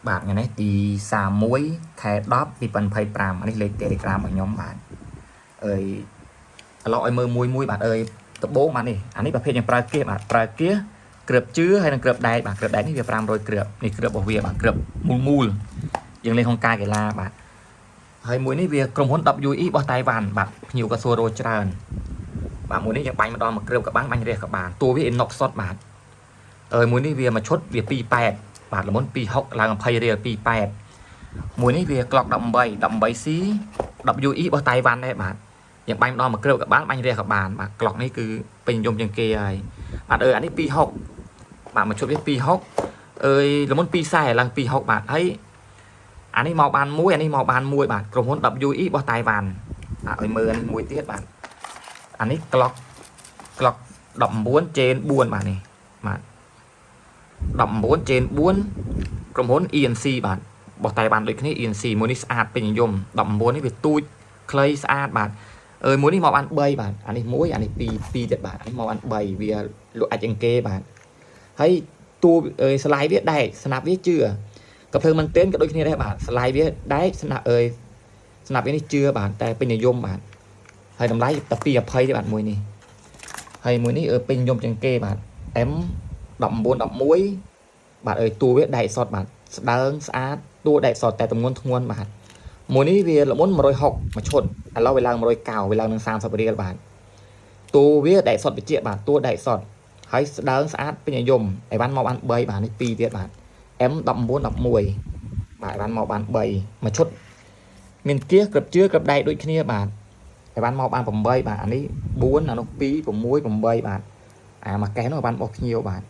បាទថ្ងៃនេះទី31ខែ10 2025អានេះលេខ Telegram របស់ខ្ញុំបាទអើយឥឡូវឲ្យមើលមួយមួយបាទអើយដបងបាទនេះអានេះប្រភេទយើងប្រើគៀសបាទប្រើគៀសគ្របជឿហើយនិងគ្របដែកបាទគ្របដែកនេះវា500គ្រាប់នេះគ្របរបស់វាបាទគ្របមូលមូលយើងលេងក្នុងការកីឡាបាទហើយមួយនេះវាក្រុមហ៊ុន WE របស់តៃវ៉ាន់បាទភ្ញៀវក៏សួររោច្រើនបាទមួយនេះយើងបាញ់ម្ដងមួយគ្រាប់ក៏បានបាញ់រះក៏បានតួវា inox សុតបាទអើយមួយនេះវាមួយឈុតវា28បាទល្មុន26ឡើង20រៀល28មួយនេះវាក្លុក18 18C WE របស់តៃវ៉ាន់ដែរបាទយើងបាញ់ម្ដងមួយគ្រាប់ក៏បានបាញ់រះក៏បានបាទក្លុកនេះគឺពេញនិយមជាងគេហើយបាទអើអានេះ26បាទមួយឈុតវា26អើយល្មុន240ឡើង26បាទហើយអានេះមកបានមួយអានេះមកបានមួយបាទក្រុមហ៊ុន WE របស់តៃវ៉ាន់បាទឲ្យមើលអានេះមួយទៀតបាទអានេះក្លុកក្លុក19 Gen 4បាទនេះបាទ19 Gen 4ក្រុមហ៊ុន ENC បាទរបស់តៃវ៉ាន់ដូចគ្នា ENC មួយនេះស្អាតពេញនិយម19នេះវាទូចខ្លីស្អាតបាទអើយមួយនេះមកបាន3បាទអានេះមួយអានេះ2 2ទៀតបាទអានេះមកបាន3វាលក់អាចជាងគេបាទហើយតួអើយស្លាយវាដែកស្នាប់វាជឿកាភ្លើងមែនទែនក៏ដូចគ្នាដែរបាទស្លាយវាដែកស្នាប់អើយស្នាប់វានេះជឿបាទតែពេញនិយមបាទហើយតម្លៃតែ220ទេបាទមួយនេះហើយមួយនេះអើពេញនិយមជាងគេបាទ M 19 11បាទអើយតួវាដែកសតបាទស្ដើងស្អាតតួដែកសតតែទម្ងន់ធ្ងន់បាទមួយនេះវាល្មុន160មួយឈុតឥឡូវវាឡើង190វាឡើងនឹង30រៀលបាទតួវាដែកសតវិជ្ជាបាទតួដែកសតហើយស្ដើងស្អាតពេញនិយមអីវ៉ាន់មកបាន3បាទនេះ2ទៀតបាទ M 19 11បាទអីវ៉ាន់មកបាន3មួយឈុតមានគៀសក្របជឿក្របដែកដូចគ្នាបាទអីវ៉ាន់មកបាន8បាទអានេះ4អានោះ2 6 8បាទអាមួយកេះនោះអីវ៉ាន់របស់ភ្ញៀវបាទ